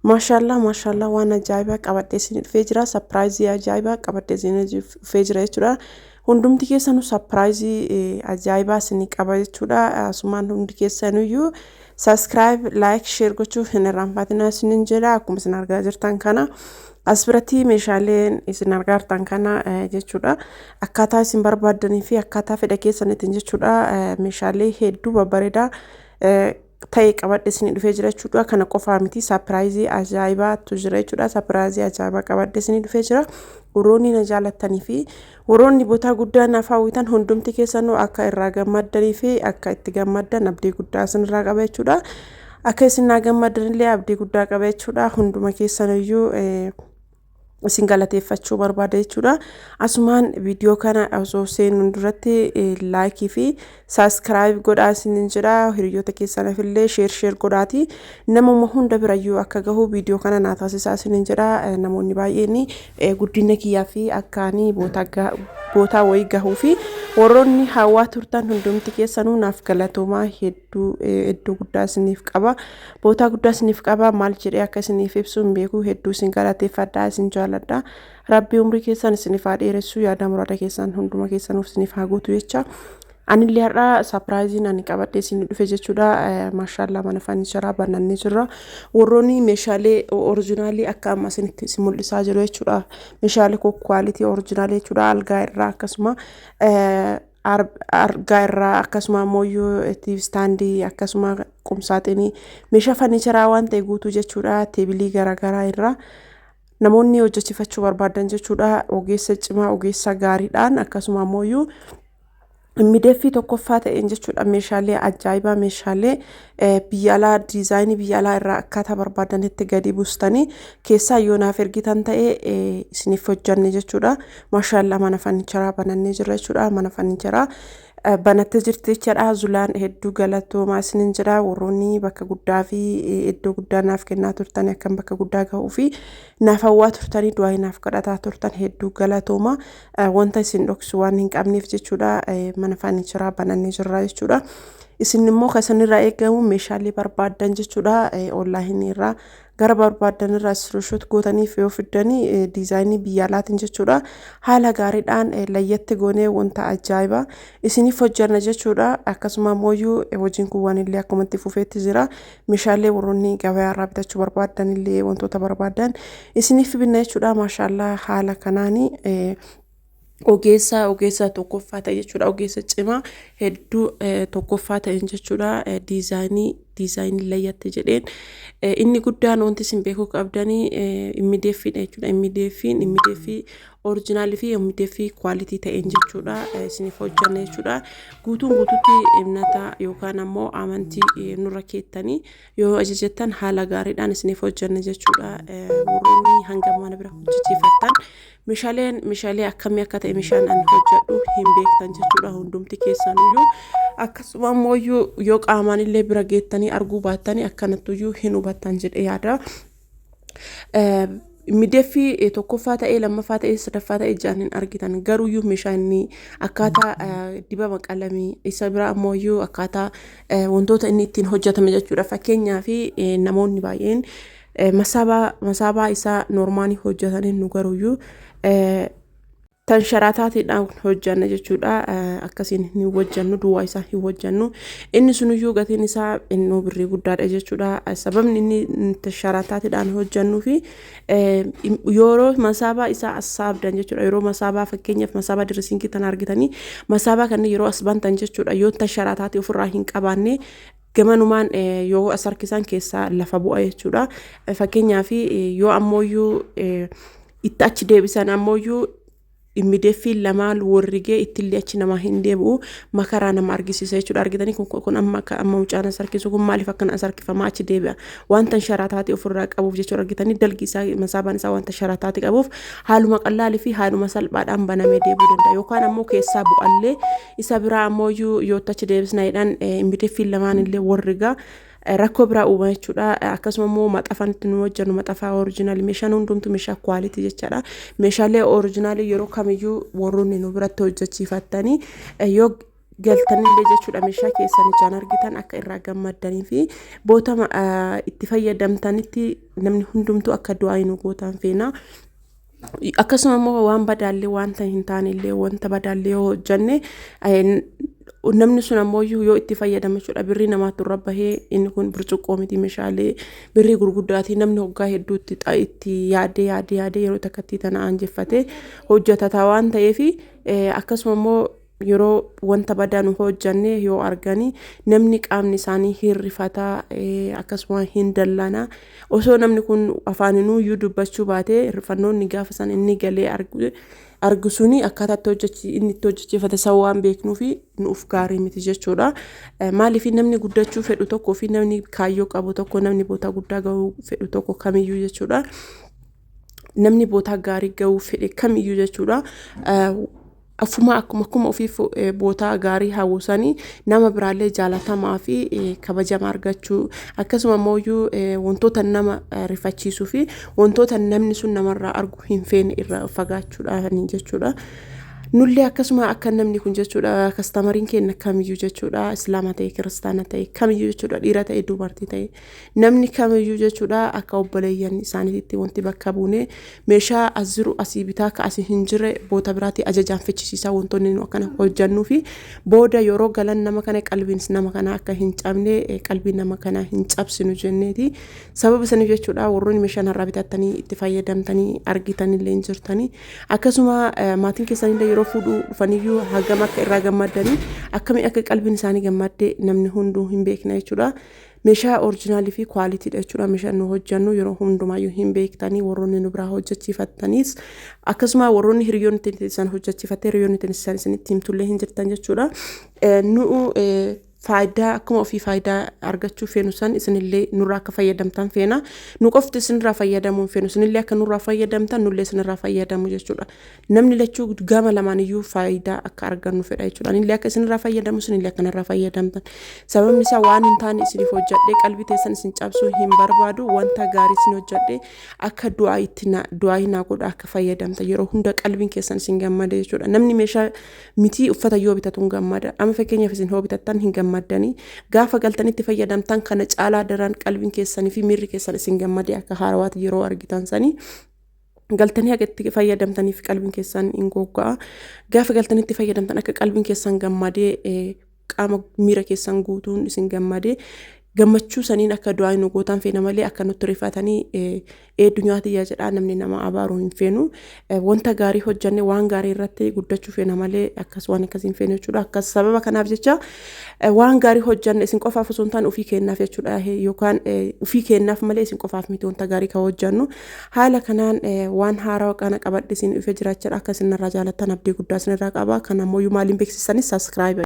Maashaallaa maashaallaa, waan ajaa'ibaa qabadhee isin dhufee jira. Surprise ajaa'ibaa qabadhee isin dhufee jira jechuudha. Hundumti keessanuu surprise ajaa'ibaa isin qaba jechuudha. Asumaan hundi keessanuyyuu subscribe, like, share gochuu hin irraanfatinaa isinin jedha. Akkuma isin argaa jirtan kana, as biratti meeshaaleen isin argaa jirtan kana jechuudha. Akkaataa isin barbaaddanii fi akkaataa fedha keessaniitiin jechuudha. Meeshaalee hedduu babbareedaa ta'e qabadhe isin dhufee jira jechuudha. Kana qofaa miti, surprise ajaa'ibaatu jira jechuudha. Surprise ajaa'ibaa qabadhe isin dhufee jira. Warroonni na jaalattanii fi warroonni bootaa guddaa naaf hawwitan hundumti keessanuu akka irraa gammaddanii fi akka itti gammaddan abdii guddaa isinirraa qaba jechuudha. Akka isin naa gammaddanillee abdii guddaa qaba jechuudha. Hunduma keessaniyyuu isin galateeffachuu barbaada jechuudha. Asumaan viidiyoo kana osoo seenuun duratti like fi subscribe godhaa isinin jedha. Hiriyoota keessaniif illee share share godhaati. Namuma hunda birayyuu akka gahu viidiyoo kana naa taasisaa isinin jedha. Namoonni baay'een guddina kiyyaa fi akka ani bootaa wayii gahuu fi warroonni hawaa turtan hundumti keessanuu naaf galatoomaa, hedduu hedduu guddaa isiniif qaba. Bootaa guddaa isiniif qaba. Maal jedhee akka isiniif ibsu hin beeku. Hedduu isin galateeffadhaa, isin jaaladha. Rabbi umrii keessan isiniif haa dheeressu, yaada muraada keessan hunduma keessanuuf isiniif haa guutu jecha. Anillee har'a surpriseiin ani qabadhee isin dhufe jechuudha. Maashaallaa, mana furniture banannee jirra. Warroonni meeshaalee original akka amma isinitti isin mul'isaa jiru jechuudha. Meeshaalee quality original jechuudha. Algaa irraa, akkasuma argaa irraa, akkasuma ammoo TV stand, akkasuma qumsaaxinii, meeshaa furniture waan ta'e guutuu jechuudha. Table garaagaraa irraa namoonni hojjechifachuu barbaadan jechuudha. Ogeessa cimaa, ogeessa gaariidhaan, akkasuma ammoo MDF tokkoffaa ta'een jechuudha. Meeshaalee ajaa'ibaa, meeshaalee biyya alaa, design biyya alaa irraa akkaataa barbaadanitti gadi buustanii keessaa yoo naaf ergitan ta'e isiniif hojjanne jechuudha. Maashaallaa, mana furniture banannee jirra jechuudha. Mana furniture banattee jirti jechaadha. Zulaan hedduu galatoomaa isinin jedha. Warroonni bakka guddaa fi iddoo guddaa naaf kennaa turtan, akkam bakka guddaa gahuu fi naaf hawwaa turtanii, du'aa naaf kadhataa turtan, hedduu galatooma. Wanta isin dhoksu waan hin qabneef jechuudha. Mana furniture banannee jirra jechuudha. Isin immoo kan isinirraa eegamu meeshaalee barbaaddan jechuudha. Online irraa gara barbaaddan irraa screenshot gootaniif yoo fiddanii, design biyya alaatiin jechuudha. Haala gaariidhaan layyatti goonee wanta ajaa'ibaa isiniif hojjanna jechuudha. Akkasuma immoo hojiin kun waan illee akkuma itti fufeetti jira. Meeshaalee warroonni gabayaa irraa bitachuu barbaaddan illee, wantoota barbaaddan isiniif binna jechuudha. Maashaallaa, haala kanaanii ogeessa tokkoffaa ta'e jechuudha. Ogeessa cimaa hedduu tokkoffaa ta'e jechuudha. Design layyatti jedheen. Inni guddaan wanti isin beekuu qabdanii MDFiidha jechuudha. MDFiin MDF original fi MDF quality ta'een jechuudha. Isiniif hojjanna jechuudha. Guutuun guutuutti imnata yookaan ammoo amantii nurra keettanii yoo ajajattan haala gaariidhaan isiniif hojjanna jechuudha. Warroonni hanga mana bira hojjechiifattan meeshaaleen meeshaalee akkamii akka ta'e meeshaan ani hojjedhu hin beektan jechuudha hundumti keessanuyyuu. Akkasuma ammoo yoo qaamaan illee bira geettanii arguu baattanii akkanattuyyuu hin hubattan jedhee yaada. MDF tokkoffaa ta'ee, lammaffaa ta'ee, sadaffaa ta'ee ijaan hin argitan, garuuyyuu meeshaa inni akkaataa dibama qalamii isa biraa ammoo akkaataa wantoota inni ittiin hojjetame jechuudha. Fakkeenyaaf, namoonni baay'een masaabaa isaa normal hojjetanii, nu garuuyyuu tan sharataatiidhaan hojjanna jechuudha. Akkasiin hin hojjannu, duwwaa isaa hin hojjannu. Inni sunuyyuu gatiin isaa innuu birrii guddaadha jechuudha. Sababni inni sharataatiidhaan hojjannuu fi yeroo masaabaa isaa as saabdan jechuudha. Yeroo masaabaa, fakkeenyaaf masaabaa dressing tan argitanii, masaabaa kanneen yeroo as bantan jechuudha. Yoo tan sharataatii ofirraa hin qabaanne, gamanumaan yoo as harkisan keessaa lafa bu'a jechuudha. Fakkeenyaaf, yoo ammooyyuu itti achi deebisan, ammooyyuu MDFiin lamaan warrigee ittillee achi namaa hin deebi'u, makaraa nama argisiisa jechuudha. Argitanii, kun amma amma mucaan as harkisu kun maaliif akkana as harkifamaa achi deebi'a? Wanta sharataati ofirraa qabuuf jechuudha. Argitanii, dalgi isaa, masaabaan isaa wanta sharataati qabuuf haaluma qallaalii fi haaluma salphaadhaan banamee deebi'uu danda'a. Yookaan ammoo keessaa bu'allee isa biraa ammoo yoo achi deebisna jedhan, MDFiin lamaan illee warrigaa, rakkoo biraa uuma jechuudha. Akkasuma immoo maxafaan itti nu hojjennu maxafaa original, meeshaan hundumtu meeshaa quality jechaadha. Meeshaalee original yeroo kamiyyuu warroonni nu biratti hojjechiifattanii yoo Galtanillee jechuudha, meeshaa keessan ijaan argitan akka irraa gammaddanii fi bootama itti fayyadamtanitti namni hundumtuu akka du'aa nu gootan feena. Akkasuma immoo waan badaallee, wanta hin taanellee, wanta badaallee yoo hojjanne, namni sun ammoo yoo itti fayyadama jechuudha, birrii namaatti irra bahee. Inni kun burcuqqoo miti, meeshaalee birrii gurguddaatii namni hoggaa hedduu itti yaadee yaadee yaadee yeroo takkatti tana aanjeffatee hojjetata waan ta'eef, akkasuma immoo yeroo wanta badaa nu hojjanne yoo arganii namni qaamni isaanii hirrifataa, akkasuma hin dallanaa. Osoo namni kun afaaninuu iyyuu dubbachuu baatee, hirrifannoonni gaafa san inni galee argu suni akkaataa itti inni itti hojjechiifate san waan beeknuufi nuuf gaarii miti jechuudha. Maaliif? Namni guddachuu fedhu tokkoo fi namni kaayyoo qabu tokko, namni boota guddaa gahuu fedhu tokko kamiyyuu jechuudha. Namni boota gaarii gahuu fedhe kamiyyuu jechuudha. Afuma akkuma ofiif bootaa gaarii hawwusanii nama biraallee jaalatamaa fi kabajama argachuu, akkasuma immoo wantoota nama rifachiisuu fi wantoota namni sun namarraa argu hin feene irraa fagaachuudhaan jechuudha. Nullee akkasuma akka namni kun jechuudha, customeriin keenya kamiyyuu jechuudha, Islaama ta'e, Kiristaana ta'e, kamiyyuu jechuudha, dhiira ta'e, dubartii ta'e, namni kamiyyuu jechuudha, akka obboleeyyan isaaniitti wanti bakka buune meeshaa as jiru asii bitaa, akka asii hin jirre boota biraatti ajajaan fichisiisaa wantoonni nu akkana hojjannuu fi booda yeroo galan nama kana qalbiin nama kana akka hin cabne, qalbii nama kana hin cabsinu jenneeti. Sababa saniif jechuudha, warroonni meeshaan har'aa bitattanii itti fayyadamtanii argitanillee hin jirtanii, akkasuma maatiin keessanillee yeroo fuudhuu dhufaniyyuu hagam akka irraa gammadanii, akkamii akka qalbiin isaanii gammadde namni hunduu hin beekna jechuudha. Meeshaa originalii fi qualitydha jechuudha. Meeshaa nu hojjannu yeroo hundumaayyuu hin beektanii, warroonni nu biraa hojjechiifattanis, akkasuma warroonni hiriyoonni isaan hojjechiifattee hiriyoonni isaan isinitti himtullee hin jirtan jechuudha. Nu faayidaa akkuma ofii faayidaa argachuu feenu san isinillee nurraa akka fayyadamtan feena. Nu qofti isinirraa fayyadamuu hin feenu, isinillee akka nurraa fayyadamtan, nullee isinirraa fayyadamu jechuudha. Namni lachuu gama lamaan iyyuu faayidaa akka argannu fedha jechuudha. Anillee akka isinirraa fayyadamu, isinillee akka narraa fayyadamtan. Sababni isaa waan hin taane isiniif hojjedhee qalbii teessan isin cabsuu hin barbaadu. Wanta gaarii isin hojjedhee akka du'aa itti du'aa naa godha akka fayyadamtan, yeroo hunda qalbiin keessan isin gammada jechuudha. Namni meeshaa mitii uffata yoo bitatu hin gammada. Amma fakkeenyaaf isin hoo bitattan hin gammaddanii, gaafa galtanitti fayyadamtan kana caalaa daran qalbiin keessanii fi miirri keessan isin gammadee akka haarawaatti yeroo argitan sanii galtanii akka itti fayyadamtaniif qalbiin keessan hin goggo'a. Gaafa galtanitti fayyadamtan akka qalbiin keessan gammadee, qaama miira keessan guutuun isin gammadee, gammachuu saniin akka du'aa nu gootan feena malee akka nutti rifatanii addunyaa tiyya jedhaa namni nama abaaru hin feenu. Wanta gaarii hojjanne waan gaarii irratti guddachuu feena malee akkas waan akkasii hin feenu jechuudha. Akkas sababa kanaaf jecha waan gaarii hojjanne isin qofaaf osoo hin taane ofii keenyaaf jechuudha. Yookaan ofii keenyaaf malee isin qofaaf miti wanta gaarii kan hojjannu. Haala kanaan waan haarawaa kana qabadhe isin dhufee jiraachaa akka isin irraa jaalattan abdii guddaa isin irraa qaba. Kan ammoo maaliin beeksisanis subscribe.